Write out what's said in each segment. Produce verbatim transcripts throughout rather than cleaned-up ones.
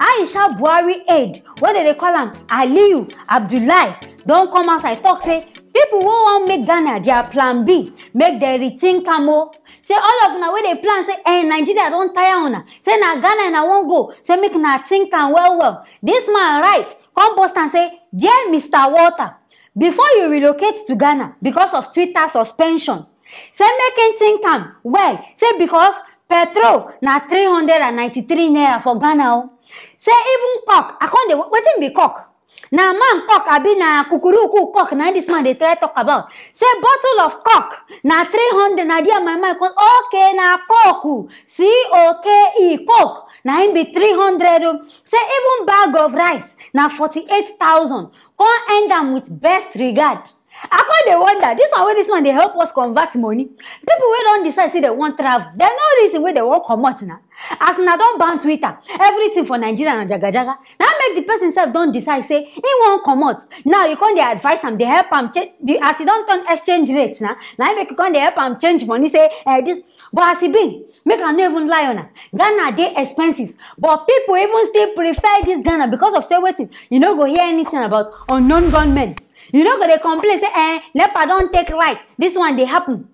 Aisha Buhari aide, wey dem dey call am Aliyu Abdullahi, don come outside talk say people wey wan make Ghana their plan B, make dem rethink am o. Say all of una wey dey plan say, eh, Nigeria don tire una, say na Ghana una wan go, say make una think am well well. This man right, come burst am say, dear Mister Walter, before you relocate to Ghana because of Twitter suspension, say make him think am well, say because petrol na three hundred and ninety-three naira for Ghana o. Say even coke, I come dey, wetin be coke? Na man coke abi na kukuruku coke na this man dey try talk about? Say bottle of coke na three hundred, na there my mind come, okay, na coke, C O K E, coke, na him be three hundred o. Say even bag of rice na forty-eight thousand, come end am with best regard. I come dey wonder, this one wey this one dey help us convert money. People wey don decide say dem wan travel, dem no reason wey dem wan comot na. As una don ban Twitter, everything for Nigeria na jaga jaga. Na make the person sef don decide say he wan comot. Now you come dey advise am, dey help am change. As you don turn exchange rate na, na make you come dey help am change money. Say, eh, this, but as e be, make I no even lie una, Ghana dey expensive, but people even still prefer this Ghana because of say wetin? You no go hear anything about unknown gunmen. You no go dey complain say, eh, NEPA don take light. This one dey happen.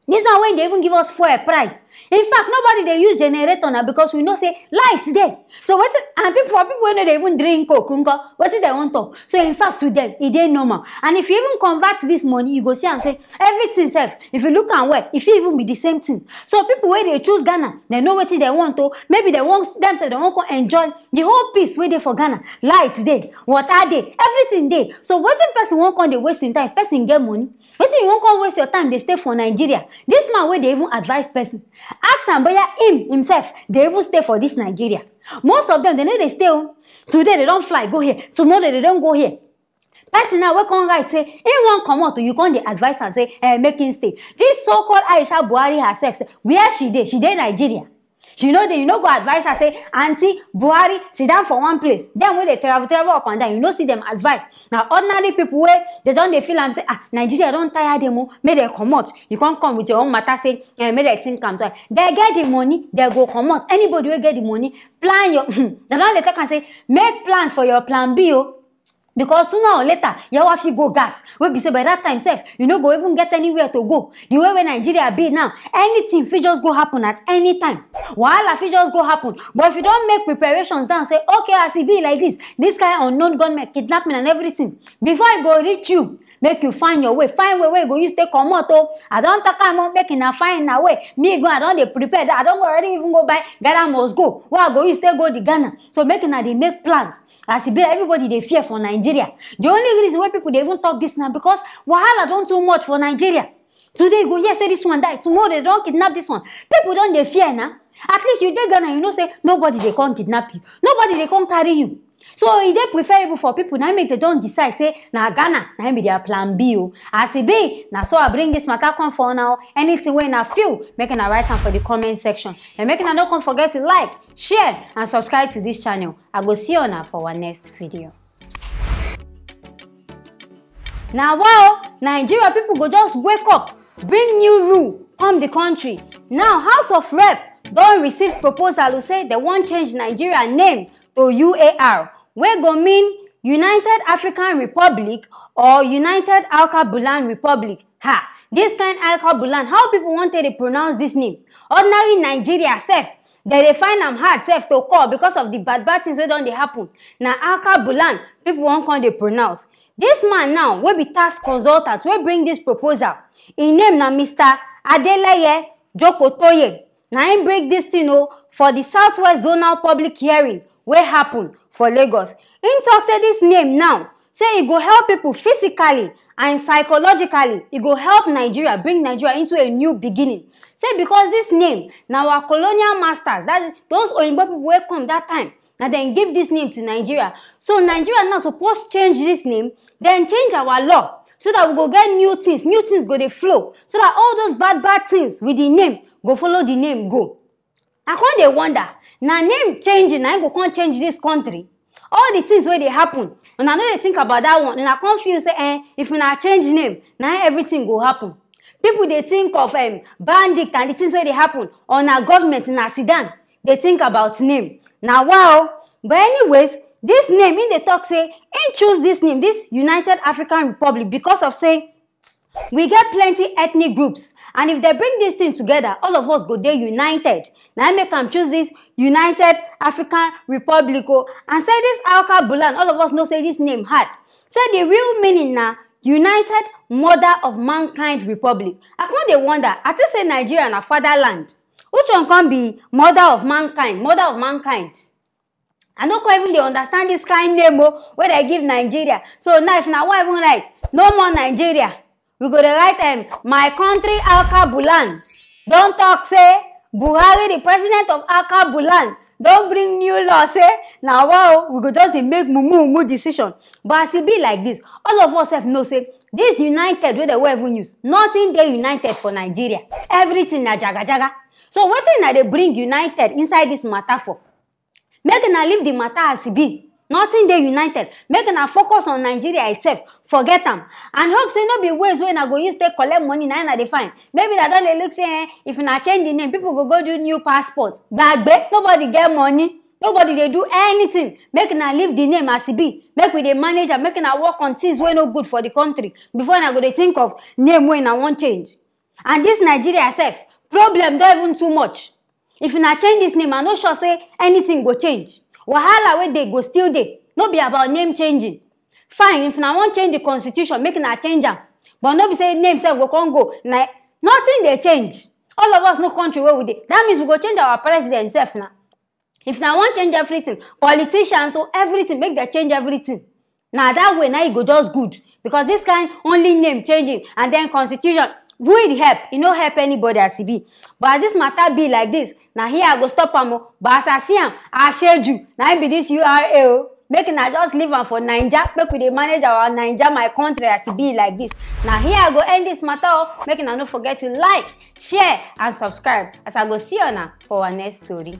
This one wey dey even give us fuel price. In fact, nobody dey use generator na because we know say light dey. So wetin, and people, for people wey no dey even drink coke nko, wetin dem wan talk? So in fact, to them, e dey normal. And if you even convert this money, you go see am say everything sef, if you look am well, e fit even be the same thing. So people wey dey choose Ghana, dem know wetin dem want o. Maybe dem want, dem sef dem wan come enjoy the whole peace wey dey for Ghana. Light dey, water dey, everything dey. So wetin person wan come dey waste him time? Person get money, wetin you wan come waste your time dey stay for Nigeria? This man wey dey even advise person, ask am boya him himself dey even stay for this Nigeria. Most of them, dem no dey stay o. Today dem don fly go here, tomorrow dem don go here. Person now wey come write say he wan comot, you come dey advise am say, eh, make him stay. This so-called Aisha Buhari herself, say where she dey? She dey Nigeria. She no dey, you no go advise her say, Aunty Buhari, sit down for one place. Dem wey dey travel, travel up and down, you no see dem advice. Na ordinary people wey dem don dey feel am say, ah, Nigeria don tire dem o, make dem comot. You come come with your own matter say, eh, make dem think am twice. Dem get the money, dem go comot. Anybody wey get the money, plan your, dem don dey talk am say, make plans for your plan B o. Because sooner or later, yawa fit go gas. Wey be say by that time sef, you no go even get anywhere to go. The way wey Nigeria be now, anything fit just go happen at any time. Wahala fit just go happen. But if you don make preparations down, say, okay, as e be like this, this kind unknown gunmen, kidnapping and everything, before e go reach you, make you find your way, find way wey you go use take comot o. I don talk am o, make una find una way. Me go, I don dey prepare. I don go already even go buy gather must go wey I go use take go the Ghana. So make una dey make plans. As e be, everybody dey fear for Nigeria. The only reason why people dey even talk this na because wahala don too much for Nigeria. Today you go hear say this one die, tomorrow dem don kidnap this one. People don dey fear na. At least you dey Ghana, you know say nobody dey come kidnap you, nobody dey come carry you. So e dey preferable for people na make dem don decide say na Ghana na be their plan B o. As e be, na so I bring this matter come for una o. Anything wey una feel, make una write am for the comment section. And make una no come forget to like, share and subscribe to this channel. I go see una for our next video. Na wa o, Nigeria people go just wake up, bring new rule come the country. Now, House of Rep don receive proposal to say dem wan change Nigeria name to U A R, wey go mean United African Republic or United Alkebulan Republic. Ha! This kind Alkebulan, how people wan take dey pronounce this name? Ordinary Nigeria sef, dem dey find am hard sef to call because of the bad bad things wey don dey happen. Na Alkebulan people wan come dey pronounce. This man now, wey be tax consultant, wey bring this proposal, im name na Mister Adeleye Jokotoye. Na im bring this thing o for the Southwest Zonal Public Hearing wey happen for Lagos. Im talk say this name now, say e go help people physically and psychologically. E go help Nigeria, bring Nigeria into a new beginning. Say because this name na our colonial masters, that is those Oyinbo people wey come that time, na dem give this name to Nigeria. So Nigeria now suppose change this name, then change our law so that we go get new things, new things go dey flow, so that all those bad bad things with the name go follow the name go. I come dey wonder, na name changing na im go come change this country? All the things wey dey happen, una no dey think about that one. Una come feel say, eh, if una change name, na im everything go happen. People dey think of, um, bandit and the things wey dey happen, or na government na sit down. dey think about name. Na wa o. But anyways, this name, im dey talk say im choose this name, this United African Republic, because of say we get plenty ethnic groups, and if they bring this thing together, all of us go dey united. Na im make am choose this United African Republic o. And say this Alka Bulan, all of us know say this name hard. Say the real meaning na United Mother of Mankind Republic. I come dey wonder, I think say Nigeria na fatherland. Which one come be mother of mankind? Mother of mankind. I no come even dey understand this kind name o wey they give Nigeria. So now, if na wa I even write, no more Nigeria, we go dey write am, my country Alka Bulan don talk say Buhari, the president of Alka Bulan, don bring new law say na wa o, we go just dey make mumu mumu decision. But as e be like this, all of us sef know say this united wey they wan even use, nothing dey united for Nigeria. Everything na jaga jaga. So wetin na dey bring united inside this matter for? Make una leave the matter as e be. Nothing dey united. Make una focus on Nigeria itself. Forget am. And hope say no be ways wey una go use take collect money na una dey find. Maybe una don dey look say, eh, if una change the name, people go go do new passport. Gbagbe, nobody get money. Nobody dey do anything. Make una leave the name as e be. Make we dey manage am. Make una work on things wey no good for the country before una go dey think of name wey una wan change. And this Nigeria sef, problem don even too much. If una change this name, I no sure say anything go change. Wahala wey dey go still dey. No be about name changing. Fine, if una wan change the constitution, make una change am. But no be say name sef go come go. Na nothing dey change. All of us know country wey we dey. That means we go change our president sef na. If una wan change everything, politicians, so everything, make dem change everything. Na that way na e go just good, because this kind only name changing and then constitution, who e help? E no help anybody as e be. But as this matter be like this, na here I go stop am o. But as I see am, Asheju na im be this U R A o. Make una just leave am for Naija. Make we dey manage our Naija, my country, as e be like this. Na here I go end this matter o. Make una no forget to like, share and subscribe, as I go see una for our next story.